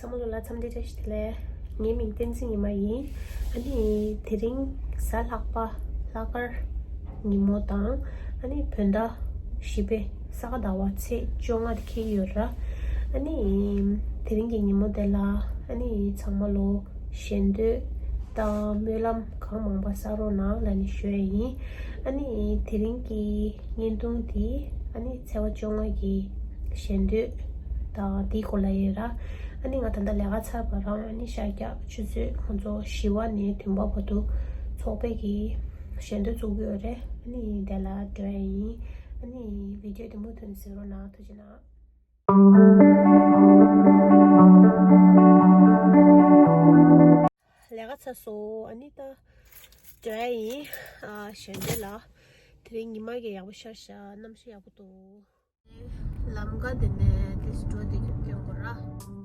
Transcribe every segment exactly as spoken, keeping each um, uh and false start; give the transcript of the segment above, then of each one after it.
ཚང་མ་ལོ་ལ་འཚམས་འདྲི་བཀྲ་ཤིས་བདེ་ལེགས། ངའི་མིང་བསྟན་འཛིན་ཉི་མ་ཡིན། ཨ་ནི་དེ་རིང་གཟའ་ལྷག་པ་ལྷག་དཀར་ཉིན་མོ་དང་། ཨ་ནི་བོད་ཟླ་བཞི་པའི་ས་ག་ཟླ་བ་ཚེས་བཅོ་ལྔ་དེ་འཁེལ་ཡོད་ར། ཨ་ནི་དེ་རིང་གི་ཉིན་མོ་དེ་ལ་ཨ་ནི་ཚང་མ་ལོ་ཞལ་འདོན་དང་སྨོན་ལམ་གང་མང་པ་བསགས་རོགས་གནང་ལབ་ནས་ཞུ་ཡ་ཡིན། ཨ་ནི་དེ་རིང་གི་བརྙན་ཐུང་འདི་ཨ་ནི་ཚེས་པ་བཅོ་ལྔ་གི་ཞལ་འདོན་དང་འདིའི་སྐོར་ལ་ཡིན་ར། ཨ་ནི་ང་ད་ལྟ་ལས་ཀ་ཚར་བ་རང་ཨ་ནི་ཤར་རྒྱག་ཆུ་ཚོད་ཁོང་ཚོ་བཞི་པ་ནས་བདུན་པ་བར་དུ་ཚོགས་པའི་གི་ཞལ་འདོན་ཚོགས་ཀྱི་ཡོད་རེད། ཨ་ནི་དེ་ལ་འགྲོ་ཡ་ཡིན། ཨ་ནི་བི་ཌིའོ་འདི་མུ་མཐུད་ནས་གཟིགས་རོགས་གནང་། ཐུགས་རྗེ་གནང་། ལས་ཀ་ཚར་སོང་། ཨ་ནི་ད་འགྲོ་ཡ་ཡིན། ཨ་ཞལ་འདོན་ལ། དེ་རིང་ཉི་མ་གི་ཡག་པོ་ཤར་ཤག་གནམ་གཤིས་ཡག་པོ་འདུག་ལམ་ཀ་འདི་ནས་ཏིས་འགྲོ་དེ་ཁྱོད་སྐྱོན་དགོས་ར།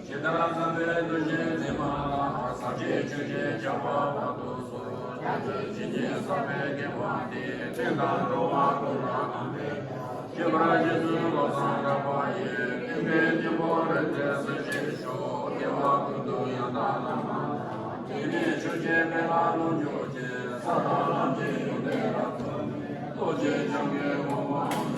ཇི་ལྟར་བསམ་པའི་ལྷུན་གྱིས་འཛིན་མ་ལགས། ཟབ་ཅིང་ཆོས་ཀྱི་ཁྱབ་པ་བར་དུ་གསུངས། ཏིང་ངེ་འཛིན་གྱི་ས་བོན་ལྡན་པ་འདི། སྟེང་དང་འགྲོ་བ་ཀུན་ལ་གང་འདུལ། ཁྱད་པར་རྗེ་བཙུན་བློ་བཟང་གྲགས་པ་ཡི། བསྟན་པའི་སྙིང་པོ་རིག་འཛིན་གསལ་བྱེད་ཤོག་སྐྱེ་བ་ཀུན་ཏུ་ཡང་དག་བླ་མ་དང་། དེང་ནས་ཆོས་ཀྱི་དཔལ་ལ་ལོངས་སྤྱོད་ཅིང་། ས་དང་ལམ་གྱི་ཡོན་ཏན་རབ་ཐོབ་ནས། རྡོ་རྗེ་འཆང་གི་དབང་པོའམ།